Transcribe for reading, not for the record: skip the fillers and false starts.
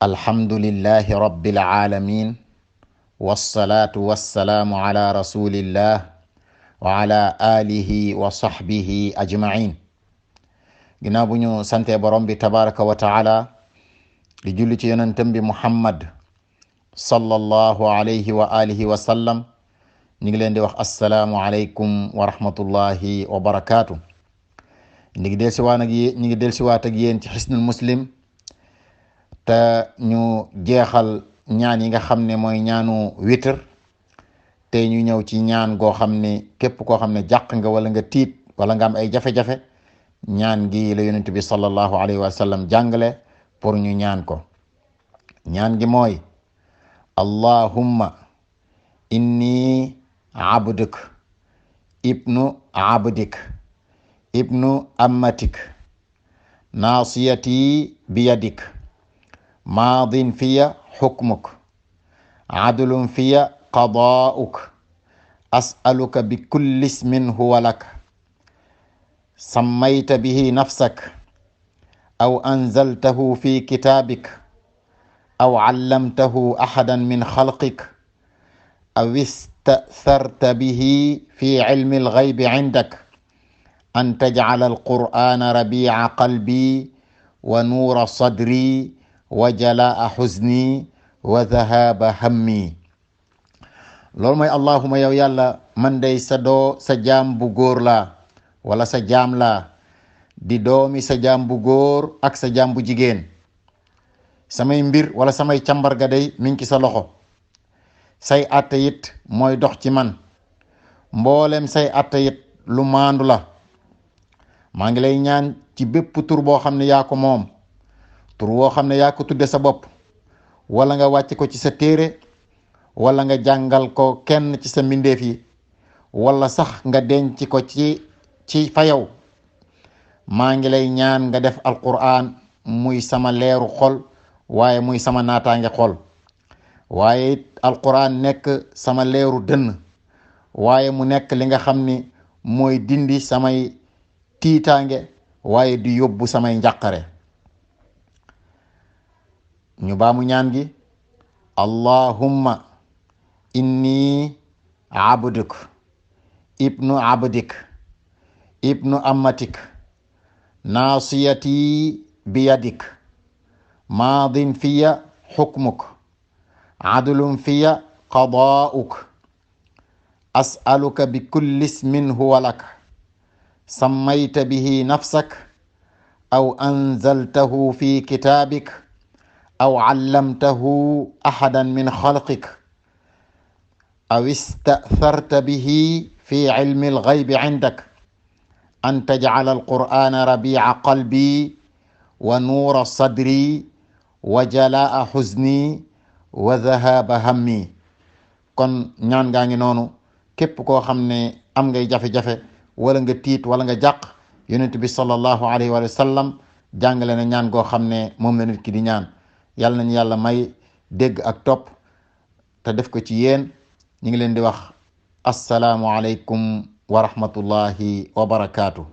alhamdulillahi rabbil alamin wassalatu wassalamu ala rasulillah wa ala alihi wa sahbihi ajmain. ginnaaw bu ñu sante borom bi tabaraka wa taala di julli ci yonentam bi muhammad sallallahu alayhi wa alihi wa sallam, ñu ngi leen di wax assalaamu alaykum wa rahmatullahi wa barakaatu. ñu ngi dellusiwaat ak yéen ci xisnul muslim te ñu jeexal ñaan yi nga xam ne mooy ñaanu witr. te ñu ñëw ci ñaan goo xam ne képp koo xam ne jàq nga wala nga tiit wala nga am ay jafe-jafe, ñaan gi la yonent bi sallallahu alayhi wa sallam jàngale pour ñu ñaan ko. ñaan gi mooy allahumma inni abduk ibnu abdik ibnu amatik nasiyati biyadik maadin fiya xukmuk adlun fiya qadaa'uk as'aluka bi kulli ismin huwa lak sammayta bihi nafsak aw anzaltahu fi kitaabik aw allamtahu ahadan min xalqik aw ista'tharta bihi fi ilmi alghaybi indak an taj'ala alqur'ana rabi'a qalbi wa nuura sadri wa jalaa'a huzni wa dhahaba hammi. loolu mooy allahuma yow yàlla, man day sa jaam bu góor laa wala sa jaam laa, di doomi sa jaam bu góor ak sa jaam bu jigéen. samay mbir wala samay càmbarga day mi ngi ci sa loxo. say atte it mooy dox ci man. mboolem say atte it lu maandu la. maa ngi lay ñaan ci bépp tur boo xam ne yaa ko moom, tur woo xam ne yaa ko tudde sa bopp, wala nga wàcc ko ci sa téere, wala nga jàngal ko kenn ci sa mbindeef yi, wala sax nga denc ko ci fa yow. maa ngi lay ñaan nga def alquran muy sama leeru xol, waaye muy sama naataange xol. waaye it alquran nekk sama leeru dënn, waaye mu nekk li nga xam ni mooy dindi samay tiitaange, waaye di yóbbu samay njàqare. ñu baamu ñaan gi allahumma inni abduk ibnu abdik ibnu amatik nasiyati biyadik maadin fiya xukmuk adlun fiya qadaa'uk as'aluka bi kulli ismin huwa lak sammayta bihi nafsak aw anzaltahu fi kitaabik aw allamtahu ahadan min xalqik aw ista'tharta bihi fi ilmi alghaybi indak an taj'ala alqur'ana rabi'a qalbi wa nuura sadri wa jalaa'a huzni wa dhahaba hammi. kon ñaan gaa ngi noonu. képp koo xam ne am ngay jafe-jafe wala nga tiit wala nga jàq, yonent bi sallallahu alayhi wa sallam jàngale na ñaan goo xam ne moom la nit ki di ñaan. yàlla nañu yàlla may dégg ak topp te def ko ci yéen. ñu ngi leen di wax assalaamu aleykum wa rahmatullahi wa barakaatu.